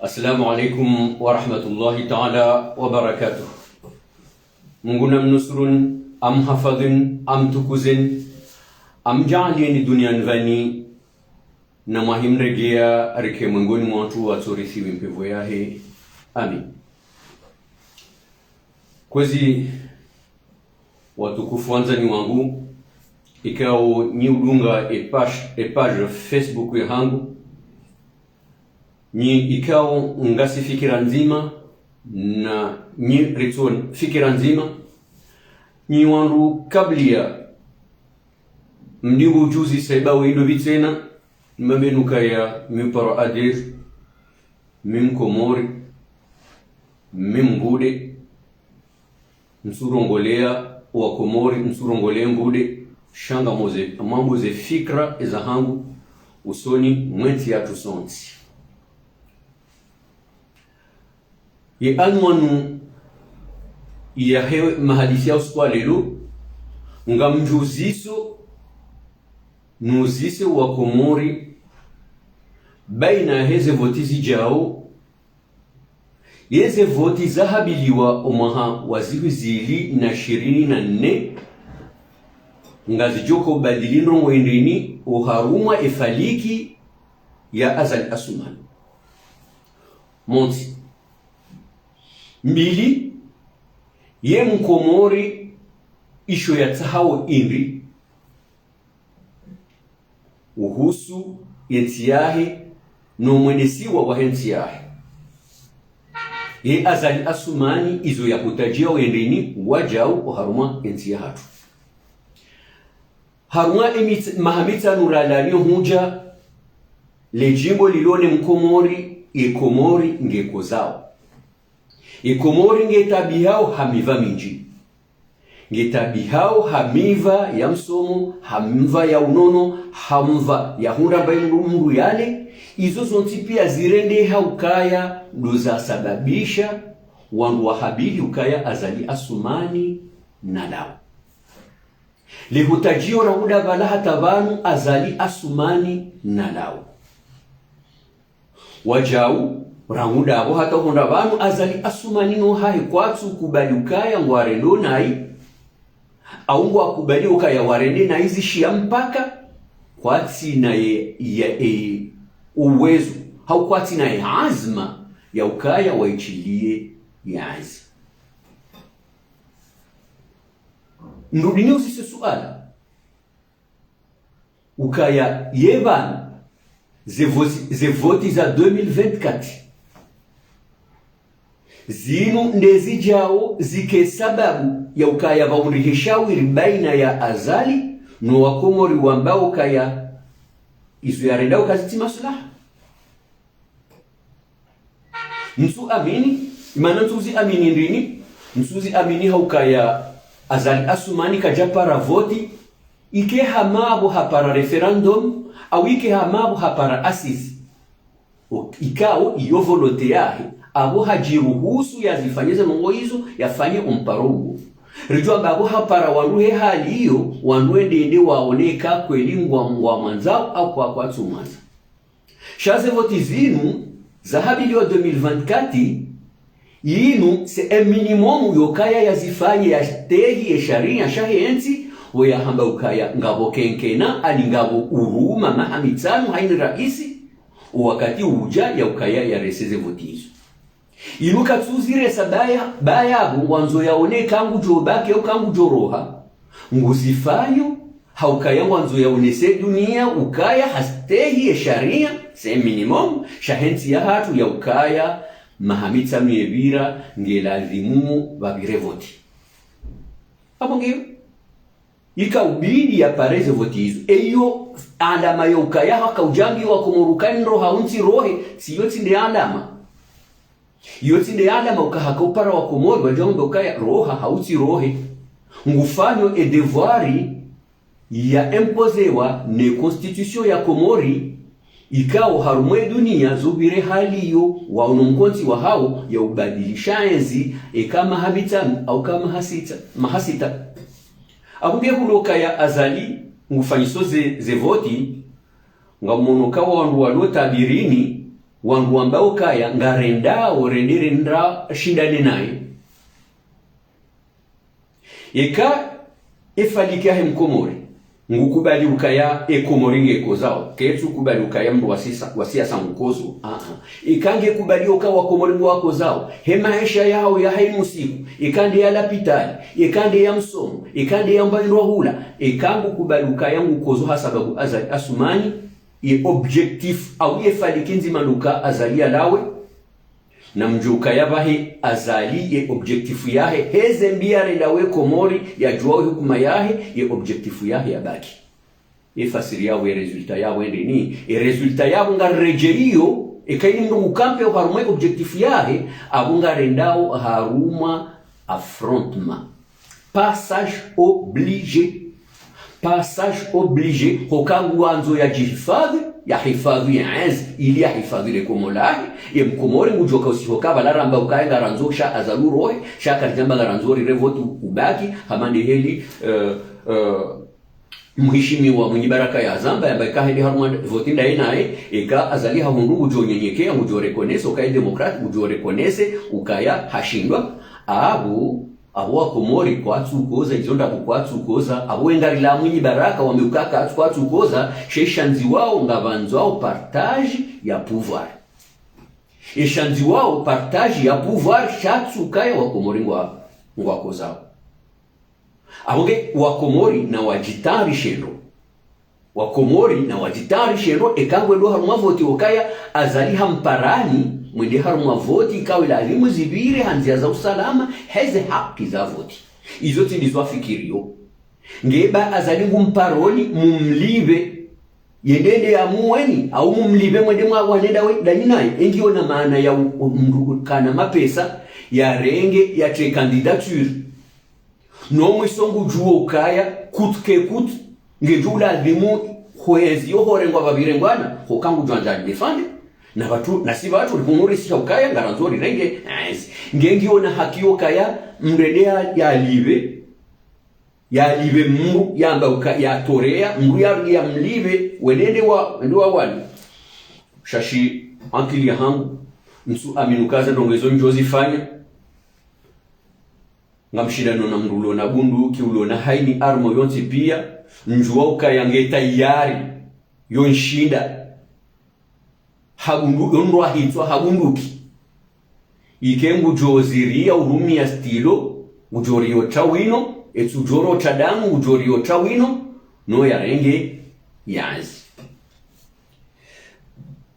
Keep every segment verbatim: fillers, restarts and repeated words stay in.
Assalamu alaikum wa rahmatullahi ta'ala wa barakatuh. Mungu namnusuruni, amhafadhwini, amtukuzeni, amdjaanliyeni duniani pvanu, na mwahi mredjeya rike mwengoni mwa wandru watsorithiwa mpevo yahe. Amin. Kwezi watukufu wandzani wangu, ikao nyi udunga e page, e page Facebook yahangu, nyi ikao ngasi fikira ndzima, na nyi ritso fikira ndzima, nyi wandru kabla ya mdingu ujuzi saiba wendo pvi tsena, mambeni ukaya mi paro adir, mi Mkomori, mi Mbude, ntsurongoleya Wakomori, ntsurongoleya Mbude, sha ngamdjo mwambuwa ze fikira zahangu usoni mwe ntsi yatru sontsi. Ye anwani yahe mahadisi ya usiku wa lelo, ngamdjuziso, nuzise Wakomori, baina heze voti zidjao, yeze voti zahabiliwa omwaha wa zihwi zili na shirini na nne, ngazidjo hubadili ndrongoo hindrini oharumwa efaliki ya Azali Assoumani. Montsi. Mbili, ye Mkomori isho yatsahao hindri uhusu yentsi yahe, no mwenesiwa wahe ntsi yahe. Ye Azali Assoumani izo yahutadjia wendeni wadjau oharumwa yentsi yahatru. Harumwa emitsa-, maha mitsanu ralawa hudja, le djimbo lilo ne Mkomori, ye Komori ngekozao. Ye Komori ngetabihao ha miva mindji. Ngetabihao ha miva ya msomo, ha miva ya unono, ha miva ya hundra mbayi mdru mdru yale, izo zontsi pia zirendeha ukaya ndo zasababisha wandru wahabili ukaya Azali Assoumani nalawe. Le hutadjio rangu ndapvala hata pvanu Azali Assoumani nalawe. Wadjau, rangu ndapvo hata hondra pvanu Azali Assoumani no hahe kwatsu kubali ukaya ngwarendo nayi, au ngwakubali ukaya warende nayi zishia mpaka, kwatsina ye, ye, e, uwezo, hau kwatsina ye azma ya ukaya waishiliye ye hazi. Ndrudi niuzise suala. Ukaya ye pvanu, ze voti, ze voti za deux mille vingt-quatre, zinu ndezidjao zike sababu ya ukaya pvahundrihe shawiri baina ya Azali no Wakomori wambao ukaya izo yarendao kazitsi maslaha. Ntsu amini, mana ntsuzi amini ndrini, ntsuzi amini ha ukaya Azali Assoumani kadjapara voti, ike hama apvo hapara référendum, au ike hama apvo hapara assises. O, ikao iyo volonté yahe, apvo hadjiruhusu yazifanye ze ndrongoo izo, yafanye omparo uwo. Ridjuwa amba apvo hapara wandru he hali iyo, wandru wende ende waone eka kweli ngwa, ngwamwandzao au kwa, kwatsu mwandza. Sha ze voti zinu, zahabiliwa deux mille vingt-quatre, inu, c'est un minimum yokaya yazifanye yastehi ye sharia shahe ntsi, wo yahamba ukaya ngapvo kenkena, ani ngapvo huruma maha mitsanu haina raisi, o wakati udja ya ukaya yarese ze voti izo. Inu katsuziresa baya, baya apvo ngwandzo yaone eka ngudjo baki au eka ngudjo roha. Nguzifanyo, ha ukaya ngwandzo yaonese dunia ukaya hastehi ye sharia, c'est un minimum, shahe ntsi yahatru ya ukaya maha mitsanu yepvira ngeladhimu pvapvire voti. Apvo ngiyo. Ika ubidi yapare ze voti izo. Eyo alama ya ukaya haka udjambi wa Komori ukaya ndroha au ntsi rohe, tsi iyo tsi nde alama. Iyo tsi nde alama uka haka upara Wakomori wadjambe ukaya roha hau tsi rohe. Ngufanyo e devoir ya imposewa ne constitution ya Komori, ikao harumwa e dunia zupvire hali iyo, wao no mkontsi wahao ya ubadilisha entsi, eka maha mitsanu au eka maha sita, maha sita. Apvo nge hulo ukaya Azali ngufanyiso ze, ze voti, ngamono ka wandru walo tabirini, Wandru wamba ukaya ngarendao rendere nda shindane naye. Eka efaliki yahe mkomori, ngukubali ukaya ekomori ngekozao, ketsu kubali ukaya mndru wa sisa-, wa siasa ngukozo. Aa. Eka ngekubali uka wakomori ngwakozao, he maesha yao ya hainu siku, eka nde ya lapitali, eka nde ya msomo, eka nde ya mbaindwa hula, eka ngukubali ukaya ngukozo ha sababu Azali Assoumani, ye objectif, au ye faliki ndzima ndo uka Azali yalawe, na mdjuwe ukaya pvahe Azali ye objectif yahe, heze mbi yarenda we Komori, yadjuwa we hukuma yahe, ye objectif yahe yabaki. Ye fasiri yapvo, ye résultat yapvo ende ni, ye résultat yapvo ngaredjeyo, eka ini mndru ngukampe oharumwa ye objectif yahe, apvo ngarendao harumwa affrontement. Passage obligé. Passage obligé. Hoka nguwandzo yadjihifadhwi, yahifadhwi ye ezi, ili yahifadhwi le Komori lahe, ye mkomori ngudjoka usihoka pvala ramba ukaya ngarandzo sha Azali urohe, sha karidjamba ngarandzo rire voti ubaki, hama nde heli, eh, eh, mheshimiwa Mwinyi Baraka yazamba, yamba eka hende harumwa voti ndaye naye, eka Azali hahundru ngudjo nyenyekea, ngudjo reconnaître, ukaya démocrate, ngudjo reconnaître, ukaya hashindwa, apvo, apvo wakomori kwatsu koza, izo ndrabo kwatsu koza, apvo wengari la Mwinyi Baraka wambe uka katsu kwatsu koza, she shandzi wao ngapvandzwao partage ya pouvoir. Eshandzi wao partage ya pouvoir shatsu kaya wakomori ngwa, ngwakozao. Apvo nge wakomori na wadjitayarishe ndro. Wakomori na wadjitayarishe ndro, eka ngwendo harumwa voti okaya Azali hamparani, mwende harumwa voti ikao ilazimu zipvire ha ndzia za usalama, heze haki za voti. Izo tsi ndizo afikiriyo. Ngeba Azali ngumparoni, mumlipve, yende ende yamuweni, au mumlipve mwende mwawane ndawe, ndanyi naye, engiyo na maana ya u-, u-, mndru kana mapesa, yarenge, yatre candidature. No mwiso ngudjuwo ukaya, coûte que coûte, ngedjo ulazimu hwezi yo horengwa pvapvirengwana, hoka ngudjo andza défendre. Na pvatsu, na si pvatsu, rikunurisi sha ukaya, ngarandzo rirenge, ezi. Ngengiyo na haki yo ukaya, mrende ya, yalipve, yalipve mndru, yamba uka, yatoreya, mndru ya, yamlipve, wende ende wa, ende wawane. Sha shi, ankili yahangu, ntsu amini uka ze ndrongo izo ndjo zifanya. Ngamshindano na mndru ulo na bunduki, ulo na haini arme yontsi pia, ndjuwa ukaya nge tayari, yo nshinda. Ha bundu-, yo ndro ahitswa ha bunduki. Ike ngudjo ziriya urumia stylo, ngudjo riyo tra wino, etsu djo ro tra damu, ngudjo riyo tra wino, no yarenge yazi.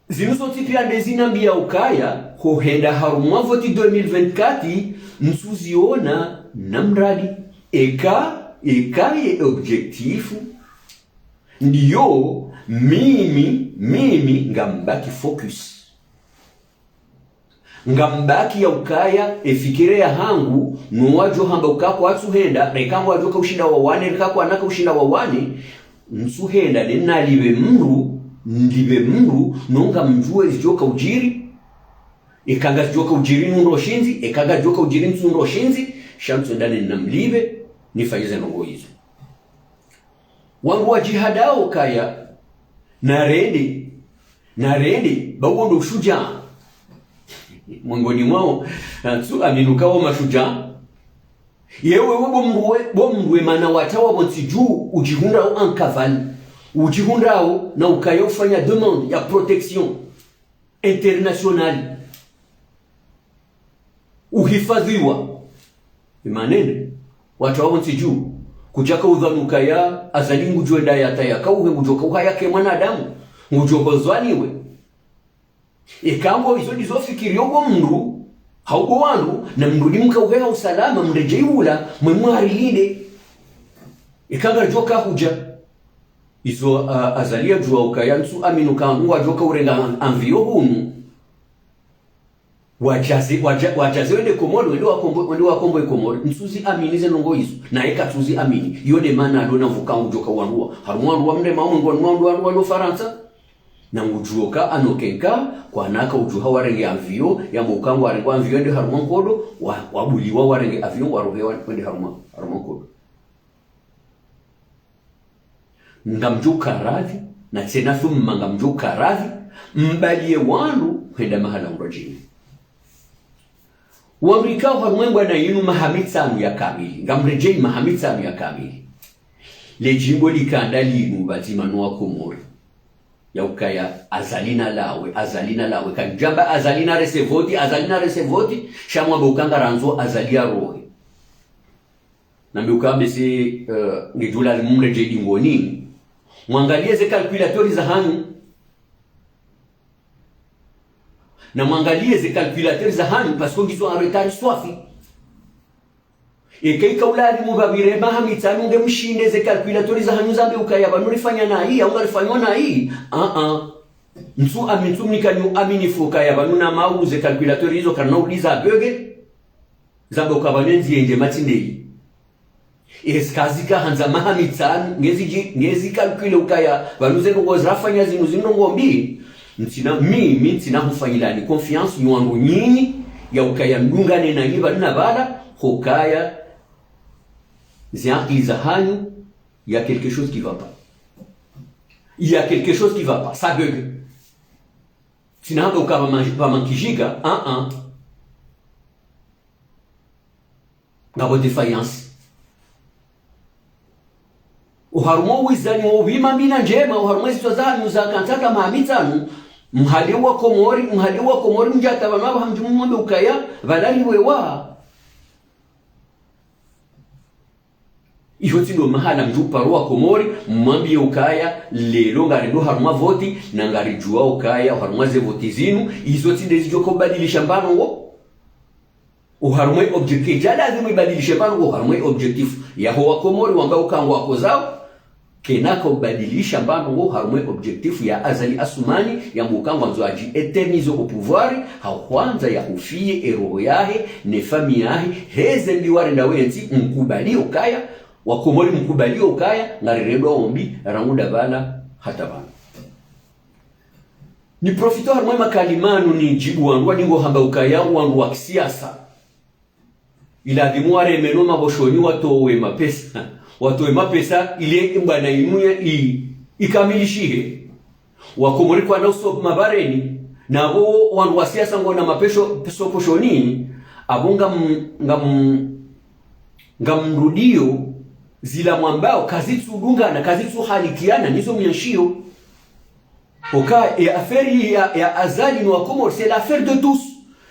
Zinu zontsi pia nde zinambiya ukaya, hohenda harumwa voti deux mille vingt-quatre, ntsu ziona na mradi, eka, eka ye objectif, ndiyo, mimi, mimi, ngambaki focus. Ngambaki ya ukaya, efikira yahangu, no wadjo hamba uka kwatsu henda, reka ngwadjo ka ushinda wawane, reka kwana ka ushinda wawane, ntsu henda, ne nalipve mndru, ndipve mndru, no ngamdjuwe zidjo ka udjiri, eka ngazidjo ka udjiri nu ndo shindzi, eka ngazidjo ka udjiri ntsu ndo shindzi, sha ntsu henda ne namlipve, nifanye ze ndrongo izo. Wandru wadjihadao kaya, narende, narende, ba uwo ndo ushujaa. Mwengoni mwao, ntsu amini uka wo mashujaa. Yewe, we bo mndru we, bo mndru we mana watawa pvontsi dju, udjihundrao en cavale. Udjihundrao na ukaya ufanya demande ya protection internationale. Uhifadhwiwa. Imanene, watawa pvontsi dju, kudjaka udhwanu ukaya Azali ngudjo enda yataya kauhe, ngudjo kauha yake mwanadamu, ngudjo hozwaniwe. Eka ngo izo ndizo fikiri yo bo mndru, hau bo wandru, na mndru ni mkauhe ha usalama, mredjei ula, mwe mwarilinde. Eka ngaridjo ka hudja. Izo, a, Azali yadjuwa ukaya ntsu amini uka ngwadjo ka urenga an-, avion hunu. Wadjaze, wadja-, wadjaze wende Komori, wende wakombo-, wende wakomboe Komori. Ntsu zi amini ze ndrongo izo. Na eka tsu zi amini. Yo nde mana ndo na mvuka ngudjo ka wandruwa. Harumwa wandruwa mrema, harumwa wandruwa, wandruwa, wandruwa Farantsa. Na ngudjuwo ka ano kenka, kwana ka udjuha warenge avion, yamba uka ngwarenge avion wende harumwa nkodo, wa, wabuliwa warenge avion, warohe wa-, wende harumwa, harumwa nkodo. Ngamdjo uka radhi, na tsena thumma ngamdjo uka radhi, Mbaliye wandru hwenda mahala mrodjeni. Wandru ikao harumwa e mbwana yinu maha mitsanu ya kamili. Ngamredjeyi maha mitsanu ya kamili. Le djimbo likanda linu pvadzima no Wakomori. Ya ukaya Azali nalawe, Azali nalawe. Kandjamba Azali narese voti, Azali narese voti. Sha mwamba uka ngarandzo Azali yarohe. Nambe uka mbese, eh, ngedjo lazimu mredjeyi dingoni. Mwangaliye ze calculateur zahanyu. Na mwangaliye ze calculateur zahanyu, parce que ngizo en retard swafi. Eka ika ulazimu pvapvire maha mitsanu nge mshinde ze calculateur zahanyu zambe ukaya pvanu rifanya nayi, au ngarifanyao nayi. Ah, ah. Ntsu ami-, ntsu mnikani uaminifu ukaya pvanu na mau ze calculateur izo karina uliza bug. Zambe uka pvanu ndziye ndje matsi ndeyi. Ezi kazika handza maha mitsanu, ngezi dji-, ngezi calcule ukaya pvanu ze ndrongoo zirafanya zinu, zinu ndrongoo mbi. Ntsina, mi, mi ntsina hufanyilani confiance nyi wandru nyinyi, ya ukaya ndungane nanyi pvanu na pvala, hukaya zi akili zahanyu, il y a quelque chose qui va pas. Il y a quelque chose qui va pas, ça bug. Ntsina hamba uka pvama-, pvamankishiha, ah, ah. Ngapvo défaillance. Oharumwa owizani wo pvima mbi na ndjema, oharumwa ezitswa zanyu za kantsaka maha mitsanu, mhale Wakomori, mhale Wakomori mdjata pvanu apvo hamdji mwambe ukaya pvala riwewa. Iho tsi ndo mahala mdjo uparo Wakomori, mwambiye ukaya leo ngarendo harumwa voti, na ngaridjuwa ukaya harumwa ze voti zinu, izo tsi nde zidjo ka ubadilisha mbano wo. Oharumwa e objectif, djala lazimu ibadilishe mbano wo harumwa e objectif yaho Wakomori wamba uka ngwakozao, kayina ka ubadilisha mbano wo harumwa e objectif ya Azali Assoumani, yamba uka ngwandzo adji éterniser au pouvoir, ha hwandza yahufiye eroho yahe, ne famille yahe, heze mbi warenda wentsi, mkubali ukaya, Wakomori mkubali ukaya, ngarirendwa ombi, rangu dapvala, hata pvanu. Ni profite harumwa e makalima yanu nidjibu wandru wadingo hamba ukaya wandru wa kisiasa. Ilazimu wareme no maboshoni watowe mapesa. Watowe mapesa ile mbwana inu ya i-, ikamilishihe. Wakomori kwana uso mabareni. Na apvo wandru wa siasa ngwona mapesho, peso poshoni. Apvo ngam-, ngam-, ngamrudio zila mwambao kazitsudungana, kazitsuhalikiana, nizo mwenshio. Oka, e affaire ya, ya Azali no Wakomori, c'est l'affaire de tous.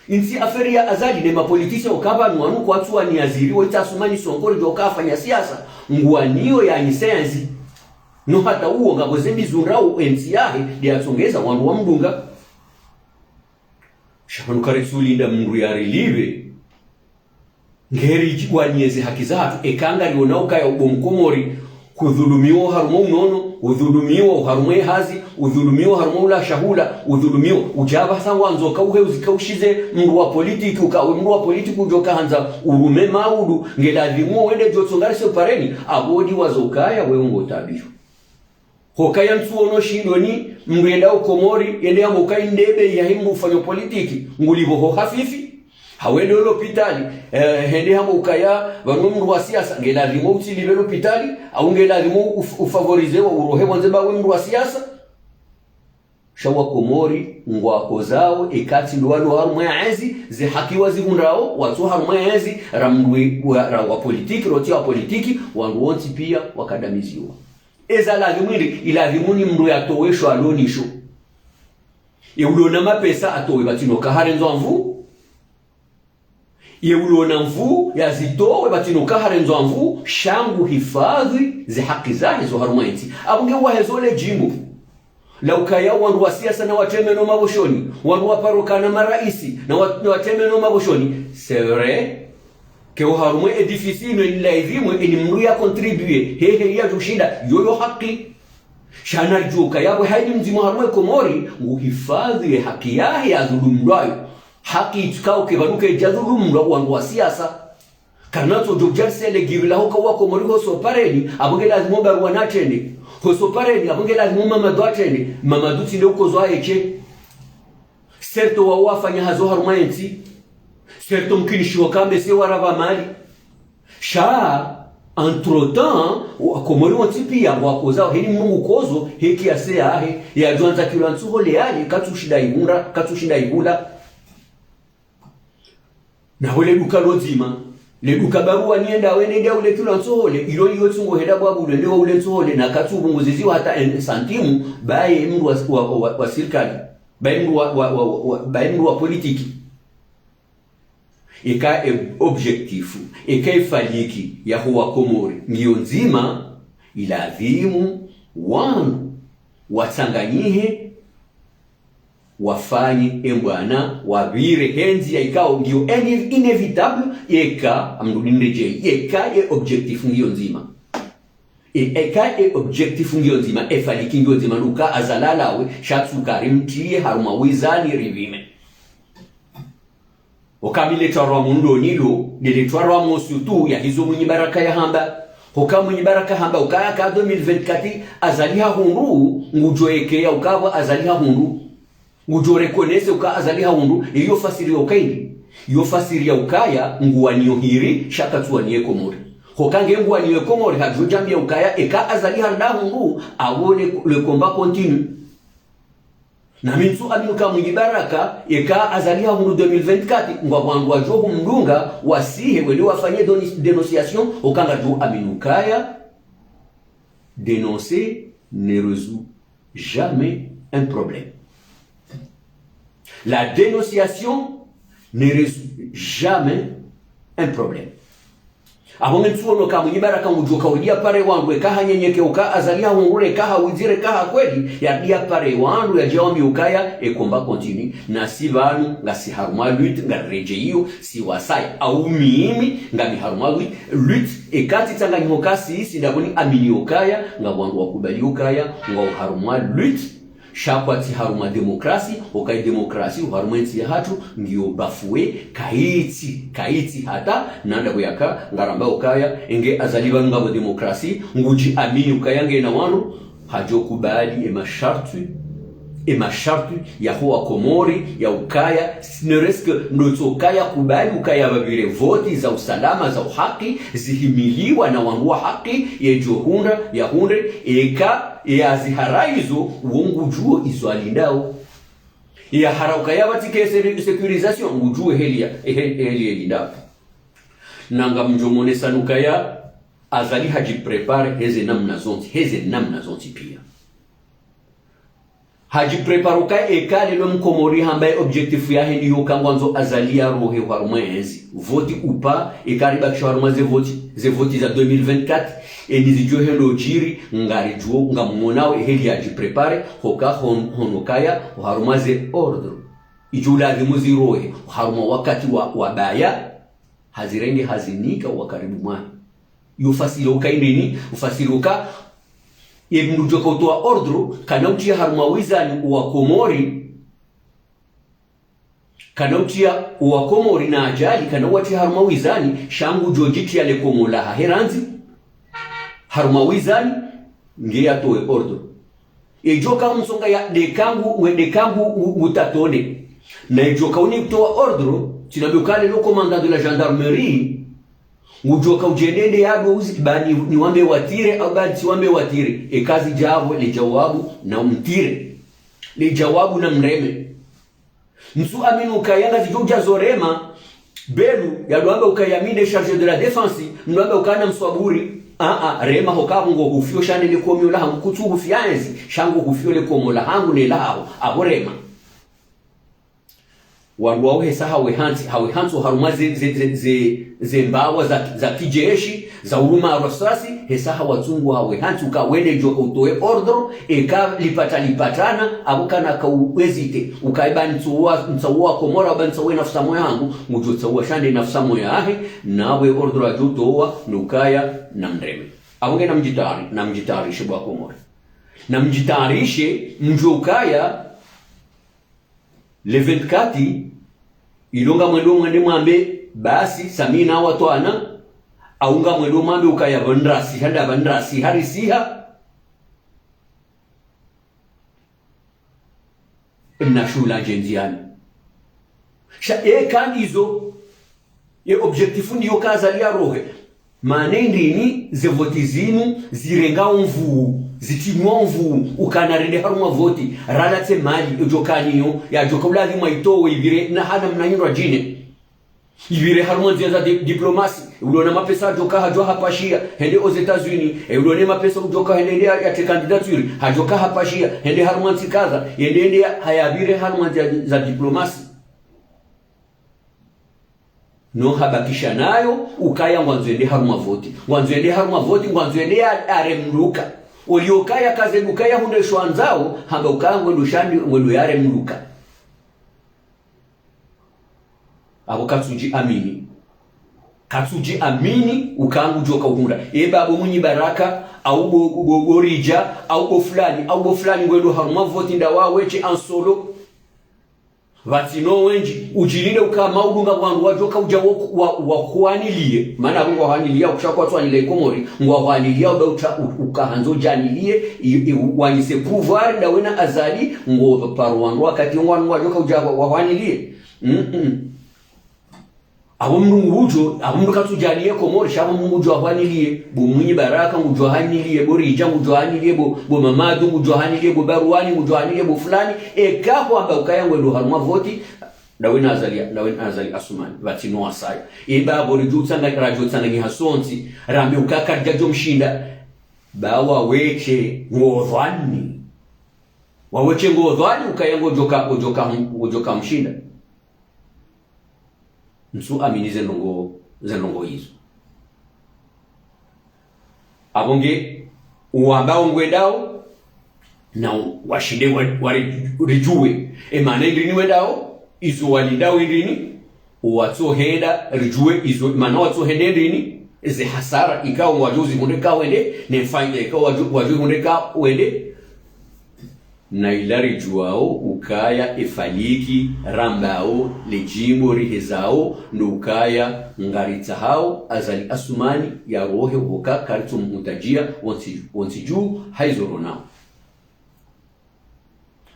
Intsi affaire ya Azali ne mapoliticiens oka pvanu wanu kwatsuwani yaziri, wo itsa Assoumani Sonko ridjo ka afanya siasa, nguwaniyo ya nyisenzi. No hata uwo ngapvo ze mbi zundrao entsi yahe, de yatsongeza wanu wamdunga. Sha pvanu karitsulinda mndru yarilipve. Ngeri djigwaniye ze haki zahatru, eka ngariona ukaya ubo Mkomori, hudhulumiwa harumwa unono, hudhulumiwa harumwa e hazi, hudhulumiwa harumwa ula shahula, hudhulumiwa, udja pvasa wandzo ka uhe uzika ushize mndru wa politiki, uka we mndru wa politiki udjo ka handza urume maudu, ngelazimu wende djotso ngarise upareni, apvo di wazo ukaya we ungo tabiyo. Hukaya ntsuono shindoni, mndru yenda Ukomori, yende yambe ukaya indebe ya himbu ufanya politiki, ngulipvo ho hafifi, hawende ho lopitali, eh, hende yambe ukaya, pvanu mndru wa siasa, ngelazimu utsilipve lopitali, au ngelazimu uf-, ufavorize wa urohe pvondze ba we mndru wa siasa. Sha Wakomori, ngwakozao, ekati ndo walo harumwa ezi, ze haki wazihundrao, watso harumwa ezi, ra mndru wa, ra wa politiki, rotsi wa politiki, wandru wontsi pia, wakadamiziwa. Eza lazimu indi, ilazimu ni mndru yatowe sho alonisho. Ye ulona mapesa atowe pvatsina uka harendzwa nvu. Ye ulona nvu yazitowe pvatsina uka harendzwa nvu, sha ngu hifadhwi ze haki zahe zo harumwa entsi. Apvo nge wahezo le djimbo. La ukaya wandru wa siasa na watreme no maboshoni, wandru wa paroka na maraisi, na wa-, na watreme no maboshoni. C'est vrai. Ke oharumwa e difficile, eni lazimu, eni mndru ya contribuer, he, he, ya djushinda, yoyo haki. Sha naridjuwe ukaya pvo haini mdzima harumwa e Komori, ngu hifadhwi ye haki yahe ya dhulumlwayo. Haki itsikao ke pvanu ke dja dhulumlwa wandru wa siasa. Karina tso djo djarisele giri la hoka Wakomori ho sopareni, apvo ngelazimu baruwa natrende. Ho sopareni, apvo ngelazimu Mamadu atrende. Mamadu tsi nde ukozo aeshe. Certes wao wafanya hazi harumwa entsi. Certes mkinishiho kambe se warapva mali. Sha, Entre-temps, Wakomori wontsi pia ngwakozao, heni mndru ngukozo he kiasi yahe, yadjwandza kilo ntsohole yale, katsushinda ihundra, katsushinda ihula. Na hule duka lodzima, le duka barua nienda wene ndia ule kilo ntsohole, ilo iyo tsungo henda bwabu ule ndewa ule ntsohole, na katsupvunguziziwa hata un centime, baye mndru wa, wa, wa, wa sirikali, baye mndru wa, wa, wa, wa, baye mndru wa politiki. Eka e objectif, eka e faliki yaho Wakomori ngiyo ndzima, ilazimu wandru watsanganyihe, wafanye embwana, wapvire he ndziya ikao ngiyo ine-, inévitable, eka, amdudindreje, eka e objectif ngiyo ndzima. E, eka e objectif ngiyo ndzima, e faliki ngiyo ndzima, luka Azali alawe, sha tsi uka rimtriye harumwa wizani ripvime. Oka mi le twarwa mundoni lo, ndele twarwa mo surtout ya hizo Mwinyi Baraka yahamba. Hoka Mwinyi Baraka hamba, uka yaka deux mille vingt-quatre, Azali hahundru, ngudjo ekeya uka pvo Azali hahundru. Ngudjo reconnaître uka Azali hahundru, iyo fasiri ya uka ini. Iyo fasiri ya ukaya, nguwaniyo hiri, sha katsuwaniye Komori. Hoka nge nguwaniyo Komori, hadjo djambiya ukaya, eka Azali harda hahundru, apvo le, le combat continue. Na mi ntsu amini uka Mwinyi Baraka, eka Azali hahundru deux mille vingt-quatre, ngwa wandru wadjo humdunga, wasihe, wende wafanye doni-, dénonciation, oka ngadjo amini ukaya, dénoncer ne résout jamais un problème. La dénonciation ne résout jamais un problème. Apvo nge ntsuono ka Mwinyi Baraka ngudjo ka udia pare wandru, eka hanyenyeke uka Azali hahundru, eka hawizire, eka ha kweli, yadia pare wandru, yadje wambi ukaya, e combat continue, na si pvanu, ngasi harumwa lutte, ngariredjeyi iyo, si wasaya, au mimi, ngami harumwa lutte, lutte, eka tsi tsanganyiho kasi, si ndapvo ni amini ukaya, nga wandru wakubali ukaya, ngwao harumwa lutte, sha kwatsi harumwa démocratie, oka e démocratie, oharumwa entsi yahatru, ngiyo bafouée, kayitsi, kayitsi hata, nanda kuyaka, ngaramba ukaya, enge Azali pvanu ngapvo démocratie, ngudji amini ukaya ngena wandru, hadjo kubali e masharti, e masharti, yaho Wakomori, ya ukaya, ne risque, ndo tso ukaya kubali ukaya pvapvire voti za usalama, za uhaki, zihimiliwa na wandru wa haki, yedjo hundra, yahundre, eka, Ye aziharaizo, wo ngudjuo izo alindao. Ye ahara ukaya pvatsi ke sécu-, sécurisation, ngudjuo heli ya, he-, heli yelindao. Na ngamdjo monesa nukaya, Azali hadjiprépare, heze namna zontsi, heze namna zontsi pia. Hadjiprépare uka eka lelo Mkomori hamba ye objectif yahe ndiyo ka ngwandzo Azali yarohe harumwa entsi. Voti ou pas, eka ribakisha harumwa ze voti, ze voti za deux mille vingt-quatre, eni zidjo hendo djiri, ngaridjuo, ngamwonao, heli yadjiprépare, hoka hon-, hono kaya, oharumwa ze ordre. Idjo ulazimu zirohe, oharumwa wakati wa, wabaya, hazirenge hazinika wakaribu mwahe. Yo fasiri uka indrini, ufasiri uka, ye mndru djoka utoa ordre, kana utia harumwa wizani wa Komori, kana utia wa Komori na ajali, kana uwatia harumwa wizani, sha ngudjo djitia le Komori lahahe randzi, harumwa wizani, nge yatowe ordre. Idjoka umsonga ya dekangu, we dekangu u-, utatone. Na idjoka unitoa ordre, tsinambe uka lelo commandant de la gendarmerie, ngudjoka udjendende yado uzi, ba ni, niwambe watire, au ba tsiwambe watire. Eka zidjapvo, le djawabu, na umtire. Le djawabu na mreme. Ntsu amini ukaya ngazidjo udja zorema, Belu, yadowambe ukaya mi nde chargé de la défense, mdowambe uka namswaburi. A, a, rema hoka pvo ngo hufio sha nde le Komori lahangu kutsu hufia entsi, sha ngo hufio le Komori lahangu ne lahaho, apvo rema. Wandru wao hesa hawe hantsi, hawe hantsi harumwa ze, ze, ze, ze, ze mbawa za, za kijeshi, za uruma rasasi, hesa hawatsungu hawe hantsi uka wende djoka utowe ordre, eka lipata lipatana, apvo kana ka u-, hésité, uka eba ntsaua, ntsaua Komori, eba ntsaua nafsi moya hangu, ngudjo tsaua sha nde nafsi moya yahe, na we ordre adjo towa, nukaya, namreme. Apvo nge namdjitari, namdjitarishe bo Wakomori. Namdjitarishe, mdjuwe ukaya, le vingt-quatre, ilo ngamwendo mwende mwambe, basi, samina watwana, au ngamwendo mwambe ukaya pvandrasi, handa pvandrasi, harisiha. Mna shula ndjendjiani. Sha, e, kandizo, ye objectif ndiyo ka Azali yarohe. Mana ndrini? Ze voti zinu zirenga omvu, zitinwa omvu, ukana rende harumwa voti, ralatse mali, yodjoka nayo, yadjoka ulazimu itowe ipvire, na hana mna nyindro djine. Ipvire harumwa ndzia za di-, diplomasi, uliona mapesa yadjoka hadjwa hapvashiya, hende aux États-Unis, e uliona mapesa udjoka hende ya, yatre candidature, hadjoka hapvashiya, hende harumwa ntsi kadha, yende, yende ya, hayapvire harumwa ndzia za diplomasi. No habakisha nayo, ukaya ngwandzo yende harumwa voti. Ngwandzo yende harumwa voti, ngwandzo yende ya, yaremluka. Oli okaya kaze ukaya hundre shwandzao, hamba ukaya ngwendo shandi, ngwendo yaremluka. Apvo katsudji amini. Katsudji amini, ukaya ngudjoka uhundra. Eba bo Mwinyi Baraka, au bo, bo, bo Ridja, au bo fulani, au bo fulani, ngwendo harumwa voti nda waweshe en solo. Pvatsina wendji, udjilinde ukaya maudunga wandru wadjoka udja wa, wa, wahuaniliye. Mana apvo ngwahuaniliya, ukusha kwatsuaniliya Komori, ngwahuaniliya uda uta, u-, ukahandzo djaniliye, i, i, wanyise pouvoir, ndawe na Azali, ngoparo wandru wakati ngwa, ngwadjoka udja wa, wahuaniliye. Mm-mm. Apvo mndru ngudjo, apvo mndru katsudjaniye Komori, sha apvo mndru ngudjo wahuaniliye, bo Mwinyi Baraka ngudjo wahuaniliye, bo Ridja ngudjo wahuaniliye, bo, bo Mamadu ngudjo wahuaniliye, bo Baruani ngudjo wahuaniliye, bo fulani, eka hwamba ukaya ngwendo harumwa voti, ndawe na Azali, ndawe na Azali Assoumani, pvatsina wasaya. Eba apvo ridjo tsanga, radjo tsanganyiha sontsi, rambe ukaya karidjadjo mshinda, ba waweshe ngodhwani. Waweshe ngodhwani ukaya ngodjoka, ngodjoka, ngodjoka mshinda. Ntsu amini ze ndrongo, ze ndrongo izo. Apvo nge, uwambao ngwendao, na washinde wa, wa ri-, ridjuwe. E mana ndrini wendao, izo walindao ndrini, watsohenda, ridjuwe izo, mana watsohenda ndrini, ze hasara, ikao wadjo zihundre ka wende, ne faida, ikao wadjo, wadjo zihundre ka wende. Na ila ridjuwao ukaya efaliki rambao le djimbo rihezao ndo ukaya ngaritsahao Azali Assoumani yarohe woka karitso muhutadjia wontsi, wontsi dju haizo ronao.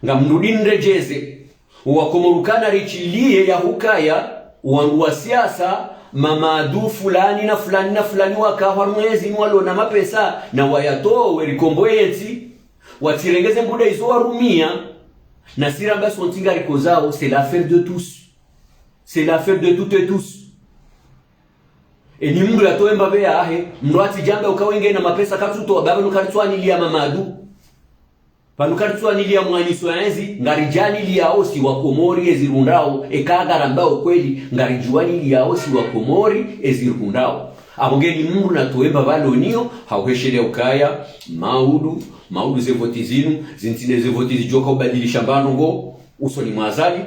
Ngamrudi nredjeze, owakomori ukana rishiliye ya hukaya, wandru wa siasa, Mamadu fulani na fulani na fulani waka harumwa ezi inu walona mapesa, na wayatowe rikombowe yentsi, watsirenge ze mbuda izo warumia, na si ramba sontsi ngarikozao, c'est l'affaire de tous. C'est l'affaire de toutes et tous. Eni mndru yatowe mbapve yahe, mndru atsidjambe uka wenge na mapesa katsutowa, ba pvanu karitsuaniliya Mamadu. Pvanu karitsuaniliya mwanyiso ya ezi, ngaridjaniliyao si wakomori ezi rundao, eka ngarambao kweli, ngaridjuaniliyao si wakomori ezi rundao. Apvo ngeni mndru natowe mbapve loniyo, hauheshelea ukaya, maudu, maudu ze voti zinu, zintsi nde ze voti zidjoka ubadilisha mbandrongo, usoni mwa Azali,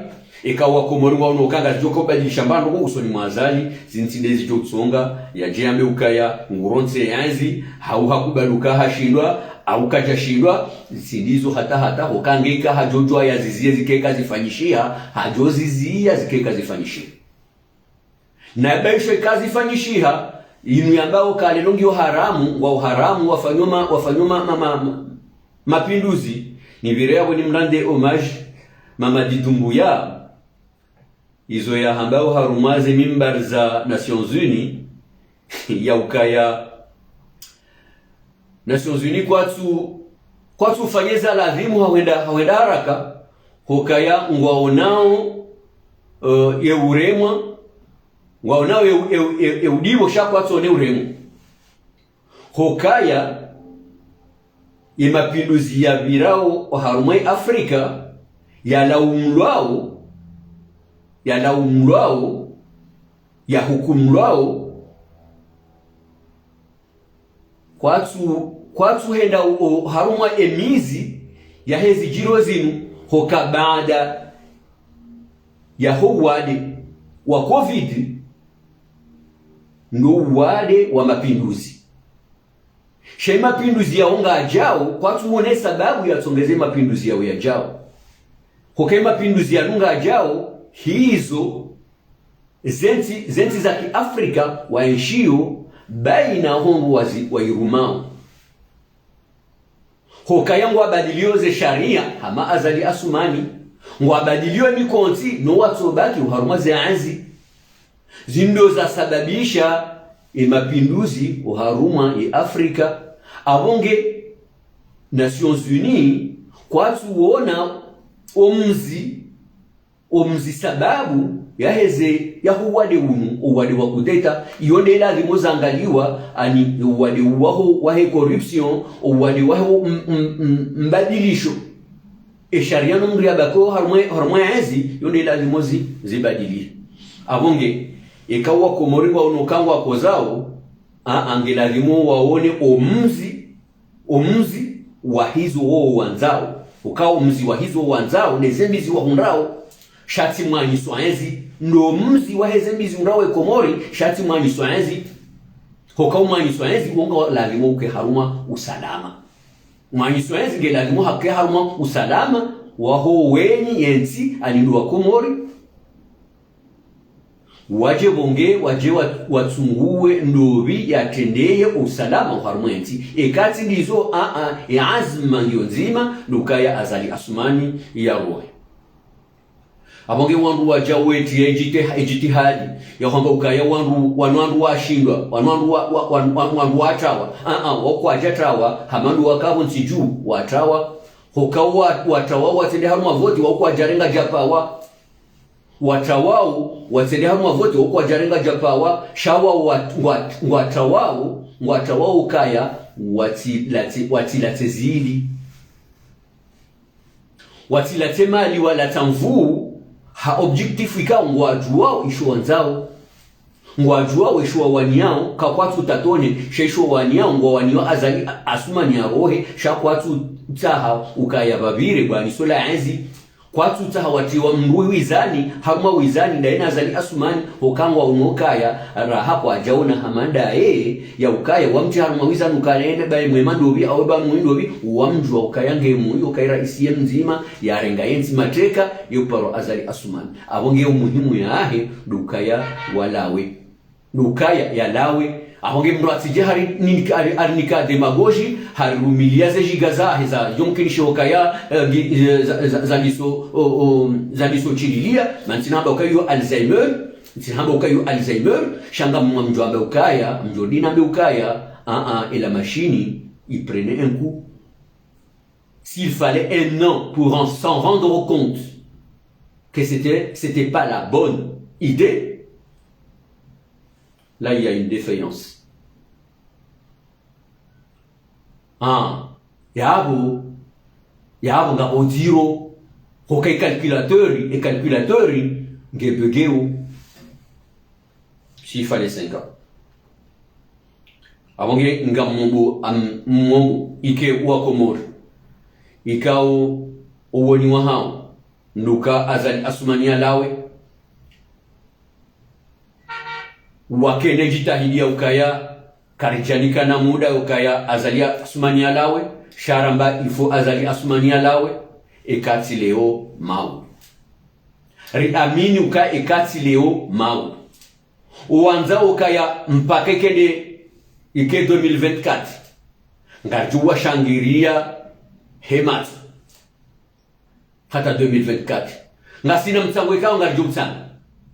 eka wakomori ngwaono uka ngazidjoka ubadilisha mbandrongo usoni mwa Azali, zintsi nde zidjo utsonga, yadje yambe ukaya, ngurontse yezi, hau hakubali uka hashindwa, au kadjashindwa, zintsi ndizo hata hata, hoka ngeka hadjodjuwa yaziziye zikeka zifanyishiha, hadjoziziya zikeka zifanyishiha. Na baishe kazifanyishiha, inu yambao ka lelo ngiyo haramu, ngwao haramu, wafanyao ma, wafanyao ma, ma, ma, ma, mapinduzi, nipvire yapvo nimrande hommage, Mamadi Doumbouya, izo yahambao harumwa ze mimbar za Nations Unies, ya ukaya, Nations Unies kwatsu, kwatsu fanya za lazimu hawenda, hawenda haraka, hukaya ngwaonao, eh, ye uremwa, ngwaonao ye, ye, ye, ye udiwo sha kwatsu one uremwa. Hukaya, ye mapinduzi yapvirao oharumwa Afrika, yalaumlwao, yalaumlwao, yahukumlwao, kwatsu, kwatsu henda o, o, harumwa emizi ya hezi djiro zinu, hoka baada ya ho uwade wa covid, ndo uwade wa mapinduzi. Sha emapinduzi yao ngayadjao, kwatsu wone sababu yatsongeze emapinduzi yao yadjao. Hoka emapinduzi yanu ngayadjao, hizo zentsi, zentsi za kiafrika waenshio, baina hondro wazi, wairumao. Hukaya ngwabadilio ze sharia, hama Azali Assoumani, ngwabadilio emikontsi, no watsobaki oharumwa ze ezi. Zindo zasababisha emapinduzi oharumwa ye Afrika, apvo nge Nations Unies kwatsuona omzi, omzi sababu yaheze, yaho uwade unu, uwade wa kudeta, iyo nde lazimu zangaliwa, ani uwade waho, wahe corruption, uwade waho m-, m-, m-, mbadilisho. Esharia no mri abako harumwa, harumwa ezi, iyo nde lazimu zi-, zibadilihe. Apvo nge, eka wa Komori waono ka ngwakozao, a, a nge lazimu waone omzi, omzi wahizo wo wandzao. Uka omzi wahizo wandzao, neze mbi zi wahundrao. Sha tsi mwanyiswa ezi, ndo mzi waheze mbi zi hundrao e Komori, sha tsi mwanyiswa ezi. Hoka umwanyiswa ezi, wo nga lazimu uke harumwa usalama. Mwanyiswa ezi nge lazimu hake harumwa usalama, waho wenyi yentsi, ani ndo wa Komori. Wadje pvo nge, wadje wa-, watsunguwe ndopvi yatrendeye usalama oharumwa entsi. Eka tsi ndizo, a, a, e azma ngiyo ndzima, ndo ukaya Azali Assoumani yarohe. Apvo nge wandru wadja wetsi ya ijtih-, ijtihadi, ya hwamba ukaya wandru, wanu wandru washindwa, wanu wandru wa, wa, wa, wa, wandru watrawa, a, a, wakwadja trawa, hama ndo wakapvo ntsi dju, watrawa, hoka wa, watrawa, watsende harumwa voti, wakwadja renga djapawa. Watrawao, watsende harumwa voti, wakwadja renga djapawa, sha wa, wa, ngwa, ngwatrawao, ngwatrawao ukaya, watsilatse, watsilatse zili. Watsilatse mali, walatsa nvuu, ha objectif ikao ngwadjuwao isho wandzao. Ngwadjuwao isho wawaniyao, ka kwatsu tatone, sha isho wawaniyao, ngwawaniyao Azali Assoumani yarohe, sha kwatsu tsaha ukaya pvapvire bwaniso la ezi. Kwatsu tsaha watriwa mndru wizani, harumwa wizani, ndaye na Azali Assoumani, hoka ngwaono ukaya, raha kwadjaona hama ndaye, ya ukaya, wamtsi harumwa wizani ukaya ende baye mwema ndopvi, awe ba mwi ndopvi, wamdjuwa ukaya nge mwi, ukaya raisi ye mdzima, yarenga yentsi mateka, yo paro Azali Assoumani. Apvo nge umuhimu yahe, ndo ukaya walawe. Ndo ukaya yalawe, apvo nge mndru atsidje hari nika, hari, hari nika démagogie, hari rumilia ze djiga zahe za, yomkinishiha ukaya, eh, gi-, eh, za, za, za ndiso, o, o, za ndiso tshililia, mana ntsina hamba ukaya yo Alzheimer, ntsina hamba ukaya yo Alzheimer, sha ngamdjo amba ukaya, mdjo dina mbe ukaya, a, a, ela machine, il prenait un coup. S'il fallait un an pour en, s'en rendre compte que c'était, c'était pas la bonne idée, là, il y a une défaillance. Ah, yapvo, yapvo ngapvo zéro, hoka e calculateur, e calculateur, nge buggéo. S'il fallait cinq ans. Apvo nge ngamombo, am, mombo, ike wa Komori. Ikao, owoni wahao, ndo uka Azali Assoumani yalawe. Wakene djitihadi ya ukaya, karidjanika na muda ukaya Azali Assoumani yalawe, sha ramba il faut Azali Assoumani yalawe, eka tsi leo mawu. Riamini uka eka tsi leo mawu. Uwandza ukaya mpaka ikende ike deux mille vingt-quatre. Ngaridjo washangiria he matso. Hata deux mille vingt-quatre. Ngasina mtsango ikao ngaridjo utsanga.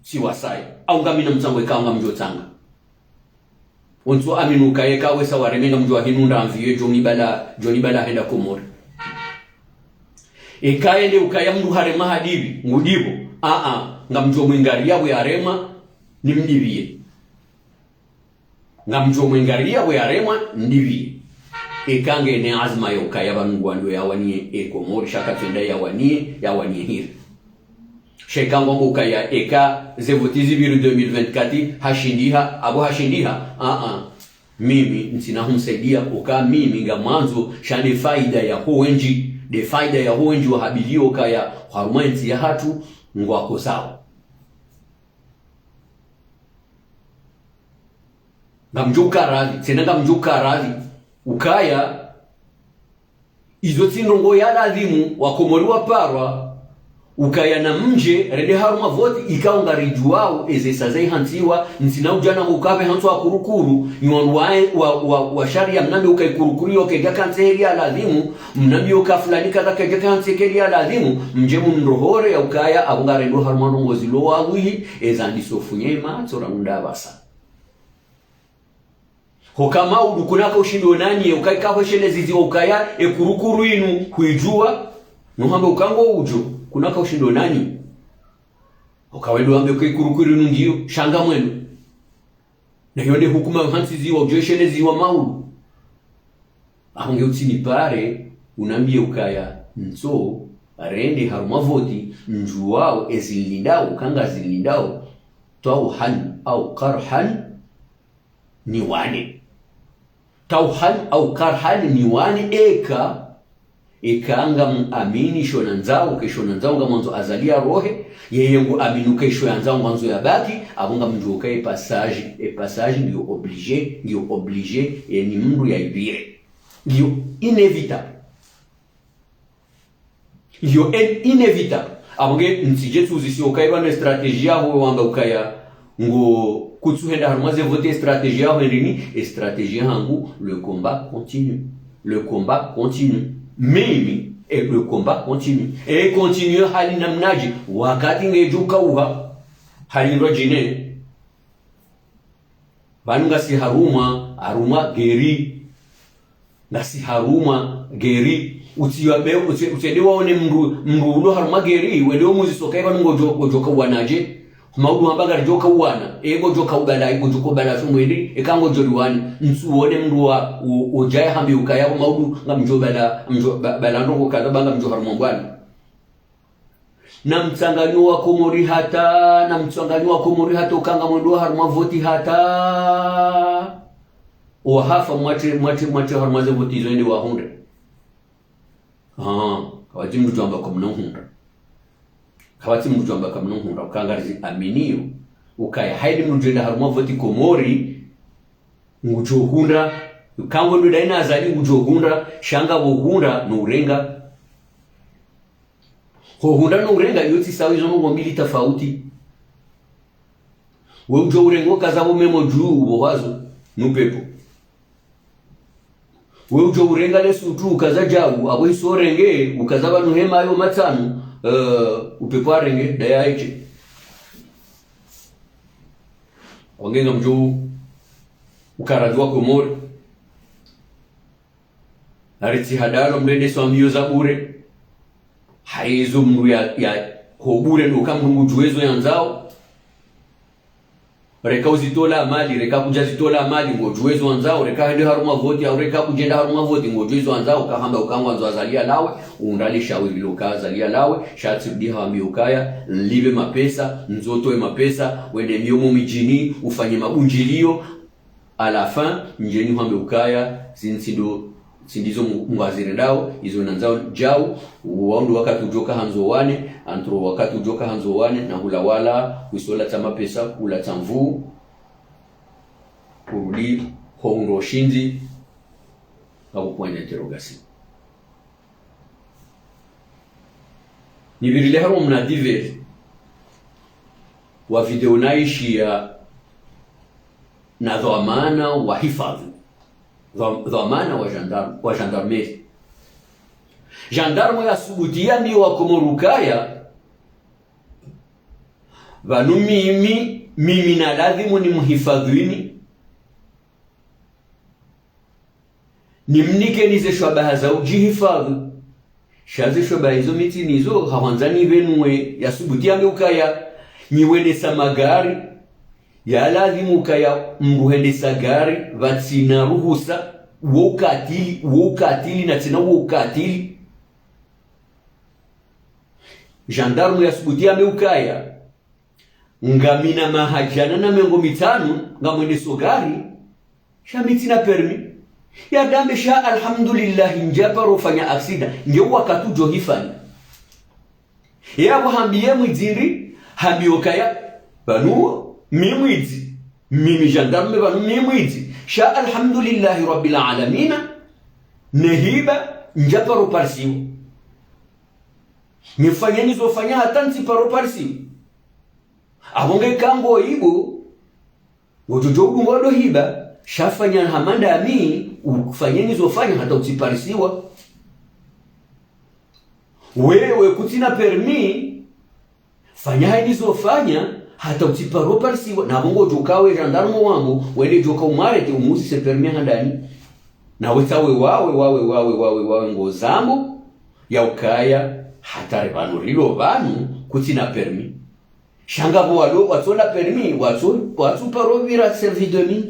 Si wasaya. Au ngamina mtsango ikao ngamdjo utsanga. Ontsu aminu ukaya eka wesa wareme ngamdjo wahinu nda anviye djoni bala, djoni bala henda Komori. Eka yende ukaya mndru harema hadipvi, ngudipvo. A, a, ngamdjo mwingaria pvo yarema, nimdipviye. Ngamdjo mwingaria pvo yarema, ndipvi. Eka ngena azma ya ukaya pvanu ngwandro yawaniye e Komori, sha katswenda yawaniye, yawaniye hiri. Sha eka ngwambo ukaya eka ze voti zipviri deux mille vingt-quatre, hashindiha, apvo hashindiha, a, a. Mimi, ntsina humsaidia, uka mimi ngamwandzo, sha nde faida yaho wendji, nde faida yaho wendji wahabilio ukaya, harumwa entsi yahatru, ngwakozao. Ngamdjo uka radhi, tsena ngamdjo uka radhi. Ukaya, izo tsi ndrongo ya lazimu, wa Komori waparwa, ukaya na mdje, rende harumwa voti, ikao ngaridjuwao, eze sa zayihantsiwa, ntsina udjana ukapve hantswa kurukuru, nyi wandru wa, wa, wa, wa sharia mnambe uka ikurukuru yo kedja kantsi heli ya lazimu, mnambe uka fulani kadha kedja kantsi heli ya lazimu, mdje mnrohore ya ukaya, apvo ngarendo harumwa ndrongo zilo wawihi, eza ndiso funye matso ra unda apvasa. Hoka maudu kunaka ushindo nani, ukaika hweshelezi ziwa ukaya, e kurukuru inu, huidjuwa, no hamba uka ngo udjo, kunaka ushindo nani. Uka wendo wambe uka e kurukuru inu ngiyo, sha ngamwendo. Na iyo nde hukuma yohantsi ziwa, udjo eshelezi ziwa maudu. Aho nge utsinipare, unambiye ukaya, ntso, rende harumwa voti, ndjuwao, ezinlindao, kanga zinlindao, tauhan au karhan, niwane. Tauhan au karhan niwane eka, eka ngamuamini sho nandzao, ke sho nandzao ngamwandzo Azali yarohe, yeye ngu amini uka e sho yandzao ngwandzo yabaki, apvo ngamdjuo uka e passage, e passage ngiyo obligé, ngiyo obligé, e ni mndru yaipvire. Ngiyo inévitable. Yo, in-, inévitable. Apvo nge ntsidje tsuzisiwa ukaya pvanu e stratégie yaho wamba ukaya ngo kutsuhenda harumwa ze vote, e stratégie yaho ndrini, e stratégie yahangu, le combat continue. Le combat continue. Mimi, et le combat continue. E continue hali namnadje, wakati ngedjo kauha. Hali ndo djine. Pvanu ngasi harumwa, harumwa guerre. Ngasi harumwa guerre. Utsiwa be, utsi-, utsende waone mndru, mndru ulo harumwa guerre, wende umuziso ukaya pvanu ngodjo, ngodjo kauwanadje. Maudu hamba ngaridjo kauwana. E ngodjo kaubala, ngodjo kaubala sho mwende, eka ngodjo liwani. Ntsuone mndru wa, u-, udjaye hambi ukaya, maudu ngamdjo bala, mdjo ba-, bala ndrongo kadha ba ngamdjo harumwa mbwana. Na mtsanganyo wa Komori hata, na mtsanganyo wa Komori hata, uka ngamwendo harumwa voti hata. Wahafa mwatre, mwatre, mwatre harumwa ze voti izo ende wahundre. Ah, kapvatsi mndru udjo amba kamna uhundra. Kapvatsi mndru udjo amba kamna uhundra. Uka ngarizi aminiyo. Ukaya haini mndru udjo enda harumwa voti Komori, ngudjo hundra. Uka ngo ndo daina Azali ngudjo hundra. Sha ngapvo hundra no urenga. Ho hundra no urenga, iyo tsi sawa, izo ndrongo mbili tafauti. We udjo urenga ukaza pvo memo dju, upvo hwazo, no upepvo. We udjo urenga le sutu ukaza djau, apvo iso renge, ukaza pvanu hema yo matsanu, eh, upepvo arenge, daya eche. Wangenga mdjo ukaradhi wa Komori. Naritsi hadalo mndru ende so ambiyo za bure. Haizo mndru ya, ya ho bure ndo uka mndru ngudjuwa ezo yandzao. Reka uzitola mali, reka kudja zitola mali, ngodjuwa ezo wandzao, reka hende harumwa voti, au reka kudjenda harumwa voti, ngodjuwa ezo wandzao, uka hamba uka ngwandzo Azali yalawe, undra le shawiri lo uka Azali yalawe, sha tsi rudi hambi ukaya, nlipve mapesa, ndzo towe mapesa, wende miyo mo midjini, ufanye mabundjiliyo, à la fin, ndjeni hwambe ukaya, zintsi ndo, tsi ndizo mu-, ngwazirendao, izo nandzao djau, wao ndo wakati udjoka handzo wane, entre wakati udjoka handzo wane, na hula wala, kwiso latsa mapesa, kulatsa nvuu, kurudi, ho undo shindzi, ngapvo point d'interrogation. Nipvirile harumwa mna divers wa video naishiya na dhwamana wa hifadhu. Dhwa-, dhwamana wa gendarme, wa gendarmerie. Gendarme yasubuti yambiye wa Komori ukaya, pvanu mimi, mimi na ladhimu ni muhifadhwini. Nimnikeni ze shwabaha za udjihifadhwi. Sha ze shwabaha izo mi tsinazo, hahwandza nipvenuwe, yasubuti yambe ukaya, nyi wendesa magari, ya ladhimu ukaya mndru hendesa gari, pvatsina ruhusa, wo ukatili, wo ukatili, na tsena wo ukatili. Gendarme yasubuti yambe ukaya, ngamina maha djana na mengo mitsanu, ngamwendeso gari, sha mi tsina permis. Yadambe sha alhamdulillah, ndjaparo fanya aksida, nge wakati udjo hifanya. Ye apvo hambiye mwidzi ndri, hambiye ukaya, pvanu, mi mwidzi, mimi gendarme pvanu mi mwidzi. Sha alhamdulillahi rabbil alamina, nehiba, ndjaparo parisiwa. Nifanye nizo fanya hata ntsiparo parisiwa. Apvo nge kango ibo, ngodjo udunga ndo hiba, sha fanya hama ndami, ufanye nizo fanya hata utsiparisiwa. Wewe kutsina permis, fanya hainizo fanya, Hata utsi paro parisiwa, na pvo ngodjo ka we gendarme wambo, wende djoka umwarete, umuzise permis handani. Na we tsawe wawe, wawe, wawe, wawe, wawe ngozambo, ya ukaya, hata ri pvanu rilo pvanu, kutsina permis. Sha ngapvo walo, watsona permis, watso, watsu paro pvira service de mine.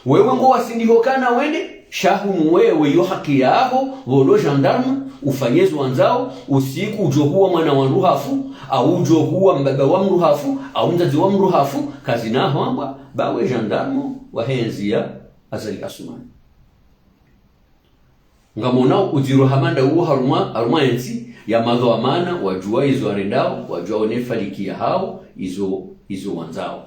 Wewe ngo wasindiho kana wende, sha hunu wewe yo haki yaho, pvolo gendarme, ufanye zo wandzao, usiku udjo huwa mwana wa mdru hafu, au udjo huwa mbaba wa mdru hafu, au mdzadze wa mdru hafu, kazina hwambwa, ba we gendarme, wahe ntsi ya Azali Assoumani. Ngamona udziro hama nda uwo harumwa, harumwa entsi ya madhwamana, wadjuwa izo warendao, wadjuwa one faliki yahao, izo, izo wandzao.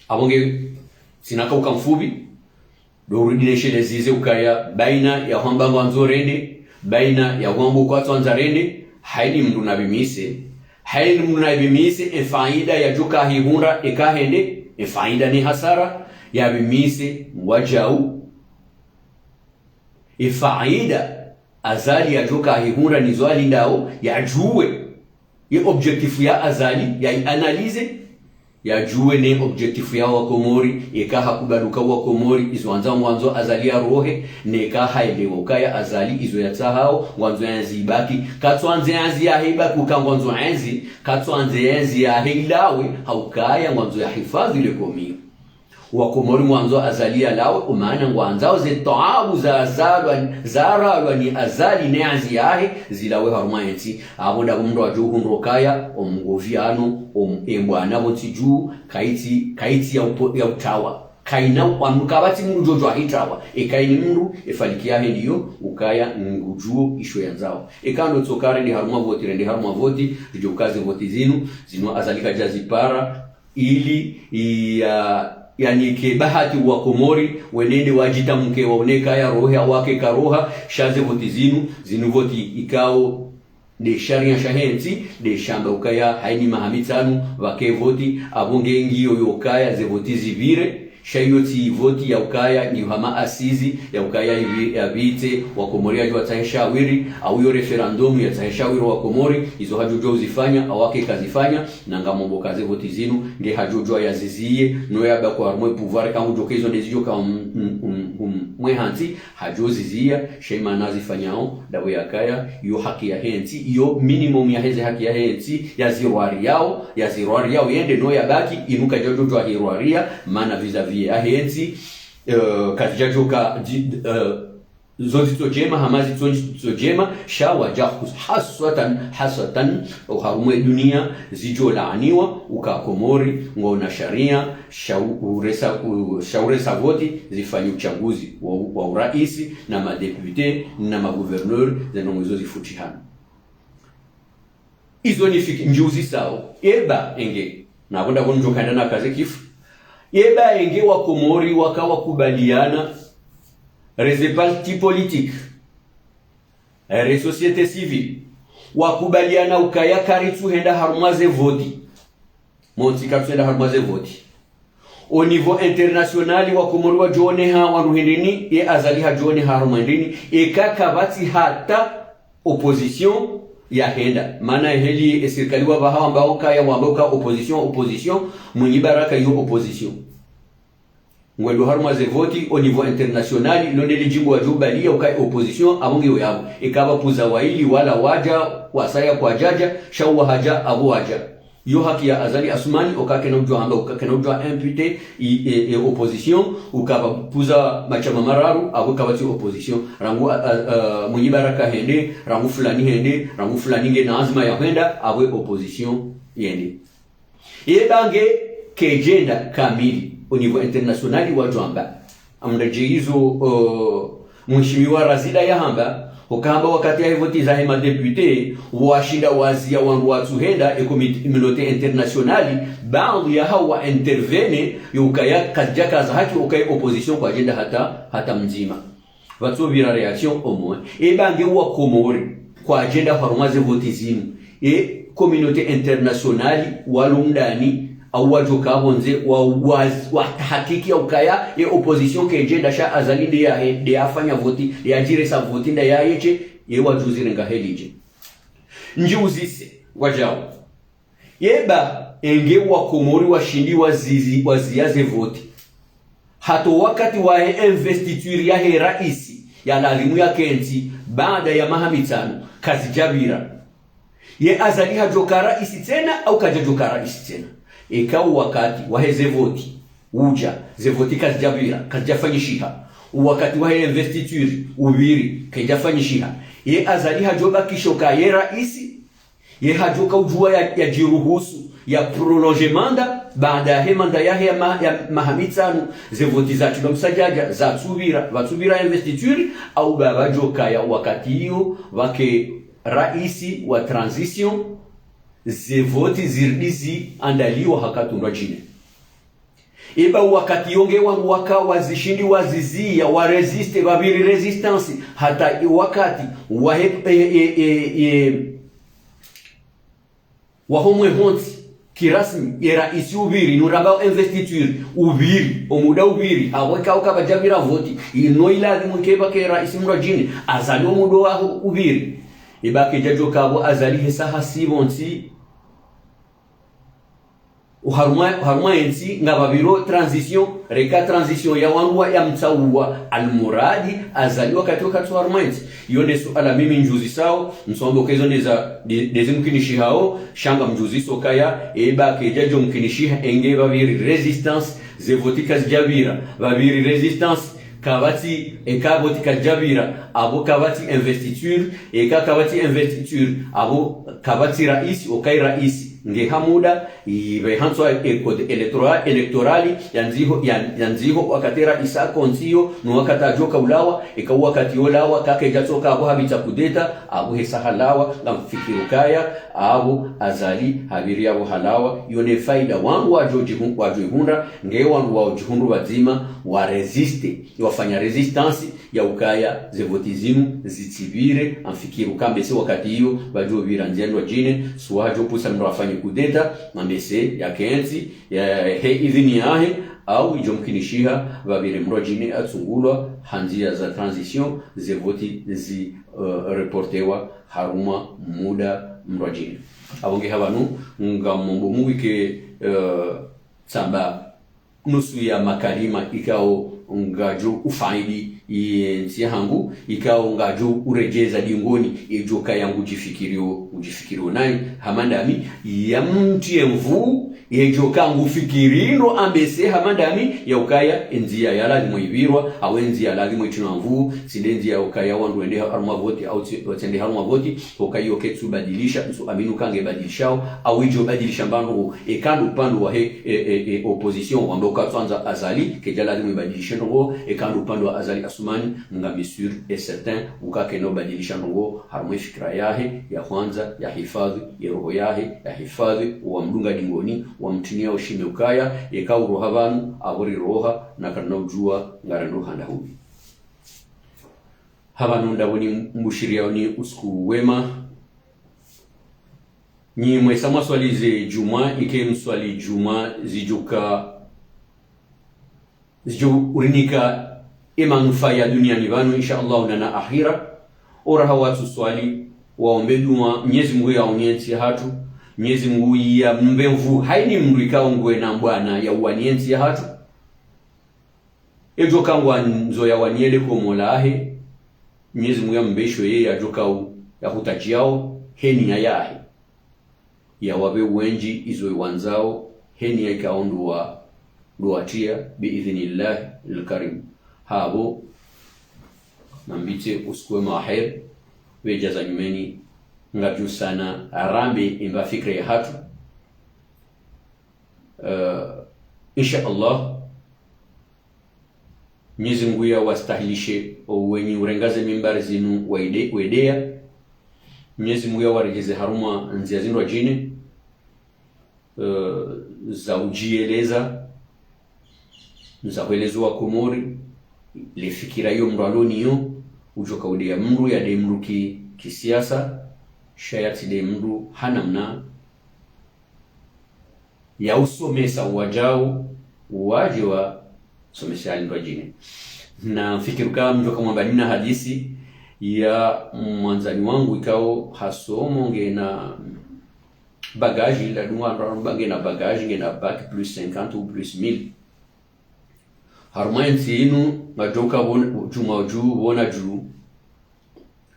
Apvo nge, tsina ka uka mfupvi, ndo urudi nesheleze ze ukaya, baina ya hwamba ngwandzo rende, baina ya hwamba kwatsu andza rende, haini mdru na pvimise, haini mdru na pvimise, e faida yadjoka hihundra, eka hende, e faida ni hasara, ya pvimise, wadjau, e faida, Azali yadjoka hihundra nizo alindao, yadjuwe. Ye objectif ya Azali, ya analyse, yadjuwe ne objectif ya Wakomori, eka hakubali uka Wakomori, izo wandzao ngwandzo Azali yarohe, neka haelewa ukaya Azali, izo yatsahao, ngwandzo yentsi ibaki, katsu andze yentsi yahe ibaki uka ngwandzo yentsi, katsu andze yentsi yahe ilawe, ha ukaya ngwandzo yahifadhwi le Komori. Wakomori ngwandzo Azali yalawe, umana ngwandzao ze taabu za Azali, zaralwa ni Azali ne yentsi yahe, zilawe harumwa entsi. Apvo ndapvo mdru wadjo uhundro kaya, omngovi ano, om-, embwana pvo ntsi dju, kaitsi, kaitsi ya upo-, ya utawa. Kaina, wanu kapvatsi mdru djodjo ahitawa. E kaini mdru, e faliki yahe ndiyo, ukaya ngudjuo isho yandzao. Eka ndo tsoka rende harumwa voti, rende harumwa voti, ridjo ukaze voti zinu, zinu Azali kadja zipara, ili, ya, yanike bahati Wakomori, wenende wadjitamke waoneka yaroha, wake karoha, sha ze voti zinu, zinu voti ikao, nde sharia shahe ntsi, nde shamba ukaya haini maha mitsanu, pvwake voti, apvo nge ngiyo yo ukaya, ze voti zipvire, sha iyo tsi voti ya ukaya, ngiyo hama asizi, ya ukaya ivi-, yapvitse, Wakomori yadjo watsahe shawiri, au yo référendum yatsahe shawiri Wakomori, izo hadjodjo uzifanya, au ake kazifanya, na ngamombo ka ze voti zinu, nge hadjodjo yaziziye, no yabaki harumwa e pouvoir, kangu djoka izo ndezidjo ka um, um, um, um, mwe hantsi, hadjo ziziya, sha imana zifanyao, ndapvo yakaya, iyo haki yahe ntsi, iyo minimum yaheze haki yahe ntsi, yazirwariyao, yazirwariyao, yende no yabaki, inu kadjadjo djwa hirwariya, mana vis-à-vis yahe ntsi, eh, kazidjadjo ka, dji-, eh, zo zitso djema, hama zitso, zitso djema, sha wadja hus-, haswatan, haswatan, oharumwa e duniya, zidjo laaniwa, uka Komori, ngona sharia, sha u-, uresa, u-, sha uresa voti, zifanye utsaguzi wa, wa uraisi, na madepute, na magouverneur, ze ndrongoo izo zifutihana. Izo ni fiki-, ndjiuzisao. Eba enge. Na pvo ndapvo ndjo kaenda na kaze kifu. Eba enge Wakomori waka wakubaliana, reze parti politique, re société civile, wakubaliana ukaya karitsu henda harumwa ze voti. Montsi katsu henda harumwa ze voti. Au niveau international, Wakomori wadjo oneha wandru hindrini, ye Azali hadjo oneha harumwa hindrini, eka kapvatsi hata opposition yahenda. Mana heli e sirikali wapvaha wamba ukaya, wamba uka opposition, opposition, Mwinyi Baraka iyo opposition. Ngwendo harumwa ze voti, au niveau international, lo ndeli djimbo wadjo ubaliya uka opposition, apvo ngiyo yapvo. Eka pvapvuza waili, wala wadja, wasaya kwadjadja, sha uwo hadja, apvo wadja. Yo haki ya Azali Assoumani, uka kena udjwa hamba, uka kena udjwa imputer, i, e, e, opposition, uka pvapvuza mashama mararu, apvo kapvatsi opposition. Rangu, a, a, a, Mwinyi Baraka hende, rangu fulani hende, rangu fulani ngena anzma ya hwenda, apvo opposition yende. Eba nge kedjenda kamili, au niveau international wadjo amba. Amredjeyi izo, uh, mheshimiwa Razida yahamba, ukahamba wakati yahe voti zahe madepute, washinda waziya wandru watsu henda, e communauté internationale, baadhwi yahao wa intervenir, yo ukaya kazidjaka za haki ukaye opposition kwadjenda hata, hata mdzima. Pvatso pvira réaction omwe. Eba nge Wakomori, kwadjenda harumwa ze voti zinu. E communauté internationale, walo mdani, Au wadjoka pvondze wa, wa, watahakiki ya ukaya ye opposition kayidje nda sha Azali nde yahe, nde yafanya voti, nde yadjiresa voti nda yaye she, ye wadjuzi renga heli dje. Ndjiuzise, wadjau. Yeba, enge Wakomori washindi wazizi, waziya ze voti. Hata wakati wahe investiture yahe raisi, ya lazimu yakentsi, baada ya maha mitsanu, kazidjapvira. Ye Azali hadjoka raisi tsena, au kadjadjoka raisi tsena. Eka wakati wahe ze voti udja, ze voti kazidjapvira, kazidjafanyishiha. Wakati wahe investiture upviri, kayidjafanyishiha. Ye Azali hadjobakisha uka ye raisi, ye hadjoka udjua ya, yadjiruhusu, ya prolonger mandat, baada yahe mandat yahe ya ma, ya maha mitsanu, ze voti zatrilwa msadjadja, zatsupvira, pvatsupvira investiture, au ba pvadjokaya wakati iyo, pvwake raisi wa transition, ze voti zirudi ziandaliwa haka tundwa djine. Eba wakati iyo nge wandru waka wazishindi waziziya, wa résister, pvapviri résistance, hata wakati wahe, e, e, e, e, waho mwehontsi, kirasmi, ye raisi upviri, nuramba investiture, upviri, omuda upviri, apvo eka uka pvadjapvira voti, ino ilazimu ike pvwake raisi mndru djine, Azali omuda waho upviri. Eba kayidjadjoka pvo Azali hesa hasi pvontsi, oharumwa, oharumwa entsi, ngapvapviro transition, reka transition ya wandru wa ya mtsauwa, almuradi, Azali wakati wakati oharumwa entsi. Iyo nde suala mimi ndjiuzisao, ntsuambo uka izo ndeza, nde, ndezimkinishihao, sha ngamdjiuziso ukaya, eba kayidjadjomkinishiha, enge pvapviri résistance, ze voti kazidjapvira, pvapviri résistance, kapvatsi, eka voti kazidjapvira, apvo kapvatsi investiture, eka kapvatsi investiture, apvo kapvatsi raisi, oka ye raisi nge ha muda, ipve hantswa e code électoral, électoral, yandziho, ya, yandziho wakati raisi akontsi iyo, no wakati adjoka ulawa, eka wakati yolawa, kake djatsoka apvo hapvitsa kudeta, apvo hesa halawa, ngamfikiri ukaya, apvo Azali, hapviri apvo halawa, iyo ne faida wandru wadjo djihu-, wadjo ihundra, nge wandru wadjo djihundru pvadzima, wa résister, wafanya résistance, ya ukaya ze voti zinu zitsipvire, ngamfikiri uka mbese wakati iyo, pvadjopvira ndzia ndrwadjine, suwa hadjopusa mndru afanye kudeta, ngambese yakentsi, yahe idhini yahe, au idjomkinishiha, pvapvire mndrwadjine atsungulwa, ha ndzia za transition, ze voti zi, eh, reportewa, harumwa muda mndrwadjine. Apvo nge hapvanu, ngamombo Mungu ike, eh, tsamba nusu ya makalima ikao ngadjo ufaidi ye ntsi yahangu, ikao ngadjo uredjeza dingoni, edjoka yangu djifikirio, udjifikirio nayi, hama ndami, yamtriye nvuu, edjoka ngufikiri ndo ambese hama ndami, ya ukaya, endzia ya lazimu ipvirwa, au endzia ya lazimu itrinwa nvuu, tsi nde ndzia ya ukaya wandru wende harumwa voti, au tsi, tsende harumwa voti, hoka iyo ketsu badilisha, ntsu amini uka nge badilishao, au idjo badilisha mbandru, eka ndo upande wahe, e, e, e, opposition, wandru katsuandza Azali, kedja lazimu ibadilishe ndrongoo, eka ndo upande wa Azali Assoumani, ngami sûr et certain, uka kena ubadilisha ndrongoo, harumwa ye fikira yahe, ya hwandza, ya hifadhi, ye roho yahe, ya hifadhi, wamdunga dingoni, wamtrinia ushime ukaya, eka uroha pvanu, apvo riroha, na karina udjua, ngarendo handa hubi. Hapvanu ndapvo nimbushiriyaoni usiku wema. Nyi mwesa mwaswali ze djumwa, ike mswali djumwa zidjoka, zidjo urinika emanufaa ya duniani pvanu, insha Allah, na na akhira. Oraha watsu swali, waombe dua, Mnyezi Mungu yaonie ntsi yahatru, Mnyezi Mungu yambe nvuu, haini mndru ikao ngwena mbwana ya uwanie ntsi yahatru. Edjoka ngwandzo ya waniele komo lahe, Mnyezi Mungu yambe isho yeye adjoka u, ya hutajiao, he niya yahe. Ya wapve wendji izo iwandzao, he niya ikao ndo wa, ndo watria, bi idhnillahi lkarim. Hapvo, nambitse usiku wema wa heri, pvedja za nyumeni, ngadjusana, arambe, imba fikira yahatru. Eh, insha Allah, Mnyezi Mungu ya wastahilishe owenyi urenga ze mimbari zinu waide-, wedeya. Mnyezi Mungu ya waredjeze harumwa ndzia zindrwadjine, eh, za udjieleza, za hweleza wa Komori, le fikira iyo mndru alo niyo, udjoka udeya mndru, yade mndru ki, kisiasa, sha yatsi de mndru ha namna, ya usomesa wadjau, wadje wasomese hali ndwadjine. Na mfikiri uka mdjo kamwamba nina hadisi ya mwandzani wangu ikao hasomo ngena bagage, ila dunga ndo ngena bagage, ngena bac plus cinquante ou plus mille. Harumwa entsi inu, ngadjoka bon-, djuma dju, bona dju,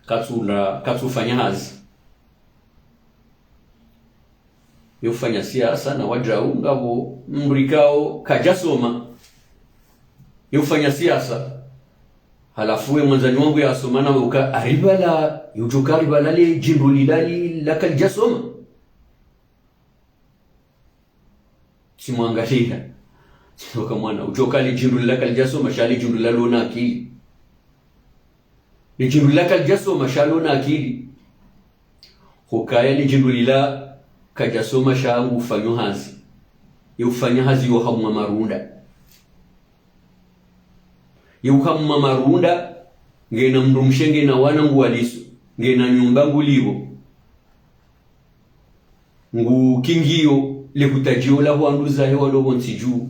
katsula, katsufanya hazi. Ye ufanya siasa na wadjau ngapvo mdru ikao kadjasoma. Ye ufanya siasa. Halafu ye mwandzani wangu yasoma na uka aribala, yudjoka aribala le djindru lila li-, la kalidjasoma. Tsimwangalia. Tsi ndo uka mwana, udjoka le djindru lila kalidjasoma, sha le djindru lila lona akili. Le djindru lila kalidjasoma, sha lona akili. Hukaya le djindru lila kalidjasoma, sha ngufanyo hazi. Ye ufanya hazi yo hamwa marunda. Ye uhamwa marunda, ngena mdrumshe, ngena wana nguwaliso, ngena nyumba ngulipvo. Ngukingiyo le hutadjio la hwandru zahe walo pvo ntsi dju.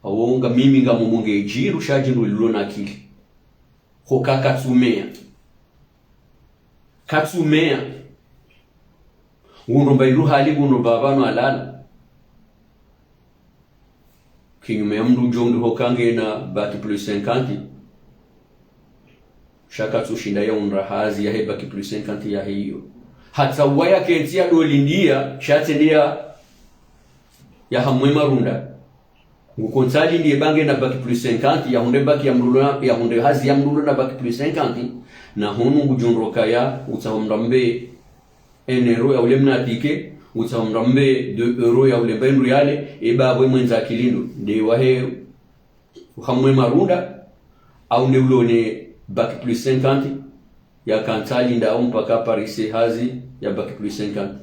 Awo nga mimi nga mumu nge djindru sha djindru lilo na akili. Hoka katsumeya. Katsumeya. Nguno mba ilu hali nguno baba no alala. Kinyume ya mdru djo mdru hoka ngena bac plus cinquante. Sha katsushinda ya undra hazi yahe bac plus cinquante yahe iyo. Hata waya kentsi ya dolindia, sha tsendia ya hamwe marunda. Ngukontsa lindiye ba ngena bac plus cinquante, ya hundre bac ya mdru lo na, ya hundre hazi ya mdru lo na bac plus cinquante, na hunu ngudjo ndro kaya, utsaho mdru ambe un euro ya ule mnatike, utsaho mdru ambe deux euros ya ule mba indru yale, eba apvo mwendza akili ndo, nde wahe uhamwe marunda, au nde ulone bac plus cinquante, ya kantsa linda au mpaka parise hazi ya bac plus cinquante.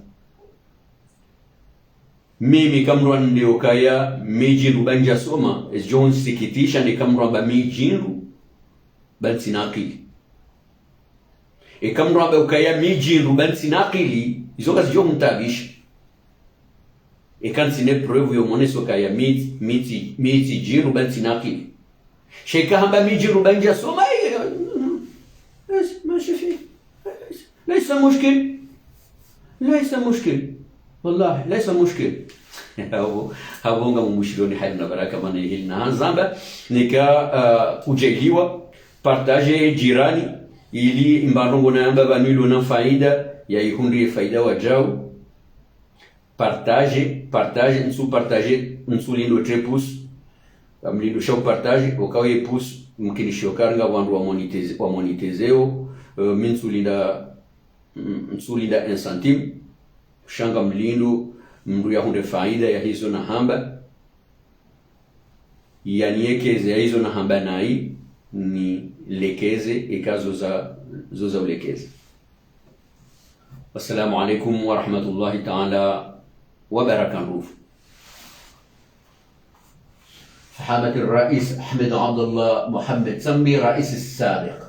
Mimi kamdru wa nde okaya mi djindru ba ndjasoma, ezidjo nsikitisha nde kamdru amba mi djindru ba ntsina akili. E kamdru amba okaya mi djindru ba ntsina akili, izo ngazidjo mtabisha. Eka ntsina preuve yo moneso kaya mi, mi tsi, mi tsi djindru ba ntsina akili. Sha eka hamba mi djindru ba ndjasoma, eh, eh, eh, ma chef. Laisa mushkil. Laisa mushkil. Wallahi, laisa mushkil. Hapvo, hapvo ngamumbushiloni hali na baraka mana hili na handzamba, nika, ah, udjaliwa, partage jirani, ili mba ndrongo nayamba pvanu ilo na faida, ya ihundri ye faida wadjau. Partage, partage, ntsu partage, ntsu lindo tre pouce. Ngamlindo sha upartage, okao ye pouce, mkinisho karinga wandru wa monétiser, wa monétiser yo, eh, mi ntsu linda, mm, ntsu linda un centime. Sha ngamlindo, mdru ya hundre faida ya hizo nahamba. Yaniyekeze ya hizo nahamba nayi, nilekeze, eka zo za, zo za ulekeza. Assalamu alaikum wa rahmatullahi ta'ala wa barakatuh. فخامة الرئيس أحمد عبد الله محمد سمبي رئيس السابق،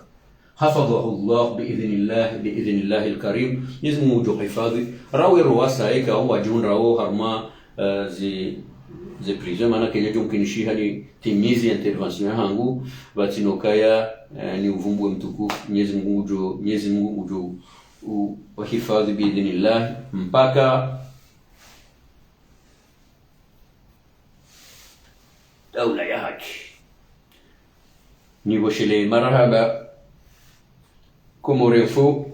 حفظه الله بإذن الله، بإذن الله الكريم. Mwenyezi Mungu ngudjo hifadhwi. Rawe rowasa eka wadjihundrao harumwa, eh, ze, ze prison, mana kenya djo mkinishiha nitimizi intervention yahangu, pvatsina ukaya, eh, ni uvumbuwe mtukufu. Mwenyezi Mungu ngudjo, Mwenyezi Mungu ngudjo u-, wahifadhwi بإذن الله, mpaka daula ya haki. Nipvoshele marahaba Comores Info,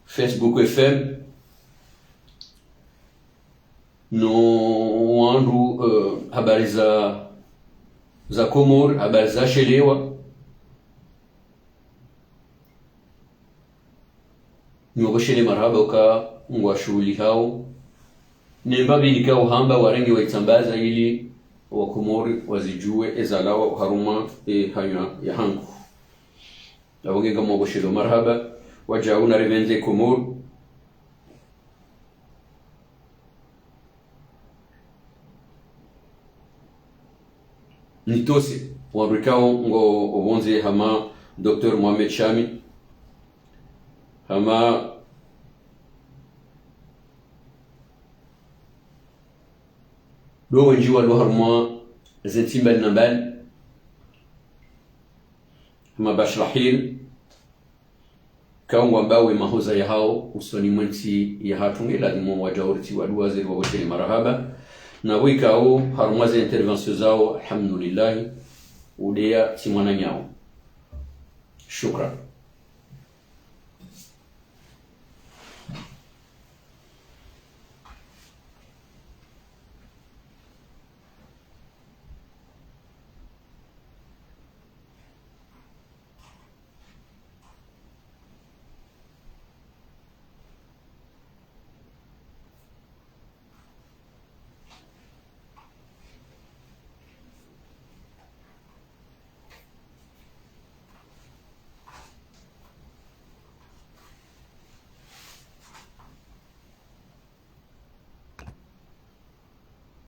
Facebook F M, no wandru, eh, habari za, za Comores, habari za shelewa. Niwapvoshele marahaba uka ngwashuhulihao. Nemba pvili ka uhamba warenge waitsambaza ili Wakomori wazidjuwe ezalawa oharumwa e hanya yahangu. Apvo nge ngamwapvoshele marahaba, wadjau na ripvendze Komori. Nitose, wandru ikao ngo opvondze hama Docteur Mohamed Chami, hama Ndo wendji walo harumwa ze ntsi mbali na mbali, hama Bashir Hil, kaungwa mbawe mahoza yahao usoni mwe ntsi yahatru, nge lazimu wadjao ritsi waduwa zeri wawoshele marahaba. Na pvo ikao harumwa ze intervention zao, alhamdulillahi, udeya tsi mwananyao. Shukran.